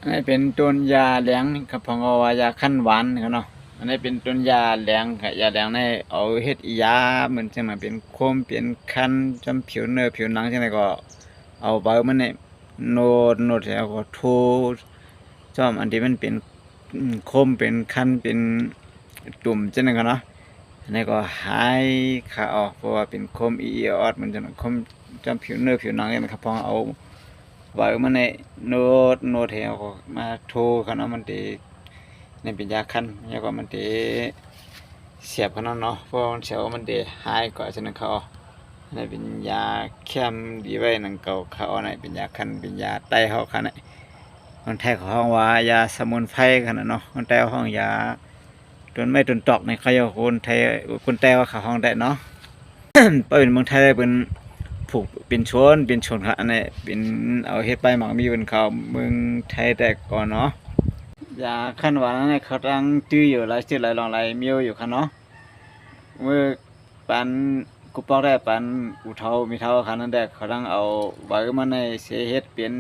ອັນນີ້ເປັນຕົ້ນຢາແຫຼງ ເຂົາເວົ້າວ່າຢາຄັນຫວານເນາະ. ອັນນີ້ເປັນຕົ້ນຢາແຫຼງ ຢາແຫຼງນີ້ເອົາເຮັດຢາເໝືອນຈັ່ງນັ້ນ ເປັນຄົມເປັນຄັນຈຳຜິວເນື້ອຜິວໜັງຈັ່ງໃດ ກໍເອົາໃບມັນນີ້ໂນດໆ ແລ້ວກໍໂທ ຊ່ອມອັນທີ່ມັນເປັນ ອືມ ຄົມເປັນຄັນເປັນຕຸ່ມຈັ່ງນັ້ນເນາະ. ອັນນີ້ກໍຫາຍຄາອອກ ເພາະວ່າເປັນຄົມອີ່ອອດ ມັນຈະຄົມຈຳຜິວເນື້ອຜິວໜັງນີ້ນະຄັບ. ພໍເອົາໃບມັນນີ້ໂນດໆ ແລ້ວກໍມາໂທຄັນເນາະ ມັນຊິ ນີ້ເປັນຢາຄັນ ແລ້ວກໍມັນຊິແສບຄັນເນາະ ເພາະວ່າມັນແສບ ມັນຊິຫາຍກວ່າຊັ້ນນະຄັບ. ອັນນີ້ເປັນຢາແຄມດີໄວ້ໜັງເກົ່າຄະເນາະ. ເປັນຢາຄັນ ເປັນຢາໃຕ້ເຮົາຄະເນາະ. ຄົນໄທເຂົາຮ້ອງວ່າຢາສະໝຸນໄພຄະເນາະ. ຄົນໃຕ້ເຮົາຮ້ອງຢາຕົ້ນໄມ້ຕົ້ນຕອກນີ້ ເຂົາເຈົ້າ ຄົນໄທ ຄົນໃຕ້ເຂົາຮ້ອງໄດ້ເນາະ. ເປັນເມືອງໄທເພິ່ນປູກເປັນສວນ ເປັນສວນຄະ. ອັນນີ້ເປັນເອົາເຮັດປ້າຍໝາກມີເພິ່ນເຂົ້າເມືອງໄທແຕ່ກ່ອນເນາະ. ຢາຄັນຫວານອັນນີ້ເຂົາຕັ້ງຈື່ຢູ່ຫຼາຍຊື່ຫຼາຍລອງຫຼາຍມີຢູ່ຄະເນາະ. ເມື່ອ ປານກູປອກໄດ້ ປານອູເຖົ້າມີເຖົ້າຄະນັ້ນແດ່ ເຂົາທັງເອົາໃບມັນໃຫ້ເສເຮັດເປັນ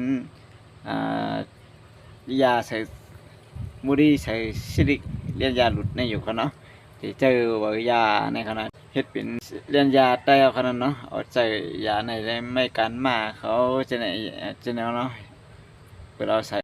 ອ່າ ຢາໃສ່ ມູດີໃສ່ຊິລິກ ລຽນຢາຫຼຸດໃນຢູ່ຄະເນາະ. ທີ່ເຈີໃບຢາໃນຄະນະ ເຮັດເປັນລຽນຢາໃຕ້ເອົາຄະນັ້ນເນາະ. ເອົາໃສ່ຢາໃນໄມ້ການໝາເຂົາຈະໃນ ຈະແນວເນາະ ເພິ່ນເອົາໃສ່